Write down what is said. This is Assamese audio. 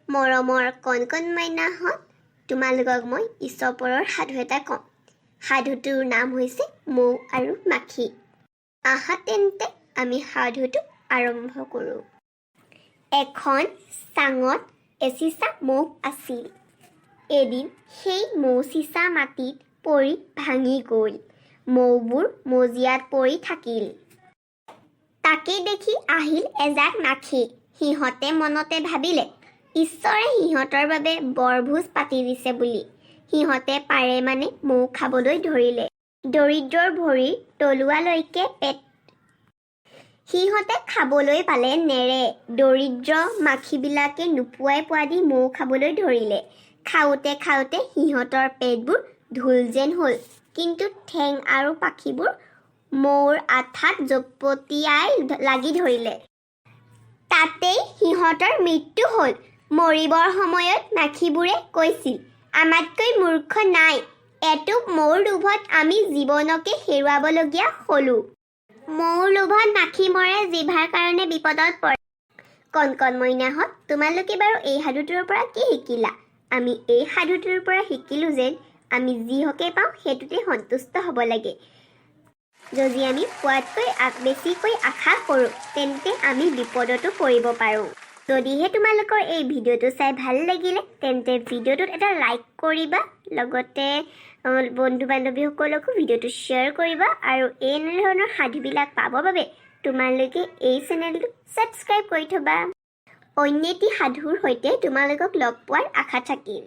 মৰমৰ কণ কণ মাইনাহঁত, তোমালোকক মই ঈশপৰ সাধু এটা কম। সাধুটোৰ নাম হৈছে মৌ আৰু মাখি। আহা তেন্তে, আমি সাধুটো আৰম্ভ কৰোঁ। এখন চাঙত এচিচা মৌ আছিল। এদিন সেই মৌচিচা মাটিত পৰি ভাঙি গ'ল। মৌবোৰ মজিয়াত পৰি থাকিল। তাকে দেখি আহিল এজাক মাখি। সিহঁতে মনতে ভাবিলে, ঈশ্বৰে সিহঁতৰ বাবে বৰভোজ পাতি দিছে বুলি। সিহঁতে পাৰে মানে মৌ খাবলৈ ধৰিলে। দৰিদ্ৰৰ ভৰিৰ তলুৱালৈকে পেট। সিহঁতে খাবলৈ পালে নেৰে। দৰিদ্ৰ মাখিবিলাকে নোপোৱাই পোৱাদি মৌ খাবলৈ ধৰিলে। খাওঁতে খাওঁতে সিহঁতৰ পেটবোৰ ঢোল যেন হ'ল, কিন্তু ঠেং আৰু পাখিবোৰ মৌৰ আঠাত জপটিয়াই লাগি ধৰিলে। তাতেই সিহঁতৰ মৃত্যু হ'ল। মৰিবৰ সময়ত মাখিবোৰে কৈছিল, "আমাতকৈ মূৰ্খ নাই। এটোপ মৌৰ লোভত আমি জীৱনকে হেৰুৱাবলগীয়া হ'লো।" মৌৰ লোভত মাখি মৰে, জিভাৰ কাৰণে বিপদত পৰে। কণ কণ মইনাহঁত, তোমালোকে বাৰু এই সাধুটোৰ পৰা কি শিকিলা? আমি এই সাধুটোৰ পৰা শিকিলোঁ যে আমি যিহকে পাওঁ, সেইটোতে সন্তুষ্ট হ'ব লাগে। যদি আমি পোৱাতকৈ বেছিকৈ আশা কৰোঁ, তেন্তে আমি বিপদতো পৰিব পাৰোঁ। যদিহে তোমালোকৰ এই ভিডিঅ'টো চাই ভাল লাগিলে, তেন্তে ভিডিঅ'টোত এটা লাইক কৰিবা, লগতে বন্ধু বান্ধৱীসকলকো ভিডিঅ'টো শ্বেয়াৰ কৰিবা আৰু এনেধৰণৰ সাধুবিলাক পাবৰ বাবে তোমালোকে এই চেনেলটো ছাবস্ক্ৰাইব কৰি থ'বা। অন্য এটি সাধুৰ সৈতে তোমালোকক লগ পোৱাৰ আশা থাকিল।